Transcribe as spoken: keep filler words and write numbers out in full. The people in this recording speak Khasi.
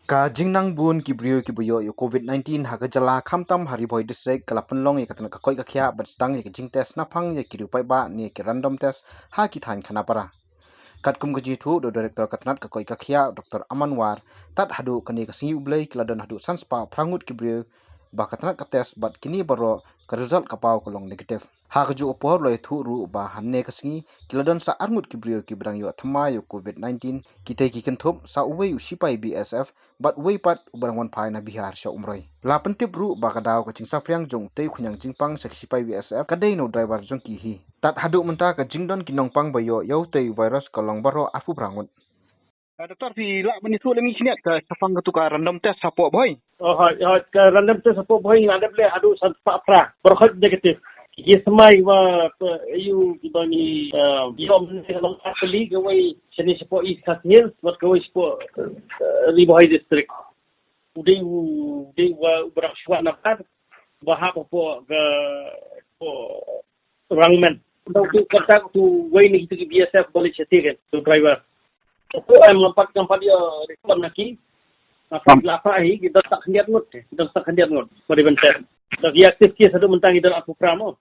Ka jingnang bun ki briew kiba ïoh ïa u Covid nineteen ha ka jylla, khamtam ha Ri Bhoi District, ka la pynlong ïa ka tnat ka koit ka khiah bad sdang ïa ka jingtest naphang ïa ki riew paidbah ne ki random test ha ki thaiñ Khanapara. Katkum ka jingïathuh da u Director ka tnat ka koit ka khiah, Doctor Aman War, tad haduh kane ka sngi U Blei ki la don haduh san spah phra ngut ki briew ba ka tnat ka test bad kine baroh ka result ka paw ka long negative. Ha kajuh ka por la ïathuh ruh ba hane ka sngi ki la don sa ar ngut ki briew kiba dang ïoh thymmai ïa u Covid nineteen, kitei ki kynthup sa uwei u sipai B S F bad uwei pat uba dang wan phai na Bihar sha Umroi. La pyntip ruh ba ka daw ka jingsaphriang jong utei u khñiang jingpang sha ki sipai B S F ka dei na u driver jong ki hi. Tad haduh mynta ka jingdon ki nongpang ba ïoh ïa utei u virus ka long baroh arphew phra ngut. Ah, Doctor, phi lah ban ïathuh lem ïa ngi khyndiat ka shaphang katu ka random test hapoh Bhoi? Oh, hooid, hooid, ka random test hapoh Bhoi nga dep leh haduh san spah phra baroh hooid negative. Ki thymmai ba, ba ïa u kiba ngi, ah, ïoh mynne ka long ar tylli, kawei shane shapoh East Khasi Hills bad kawei shapoh, eh, Ri Bhoi District. U dei u, u dei uba, uba dang shuwa na bar ba hap hapoh ka, hapoh Rangmen. Dang tu kontak tu wei na kitu ki B S F ba leit shatei kan, tu driver. Tu ai ngam pat, ngam pat ïa report na ki. Ngam pat la phah hi, ki don sa khyndiat ngut, ki don sa khyndiat ngut. Ba dei ban test. Da ki active case haduh mynta ki don arphew phra mo.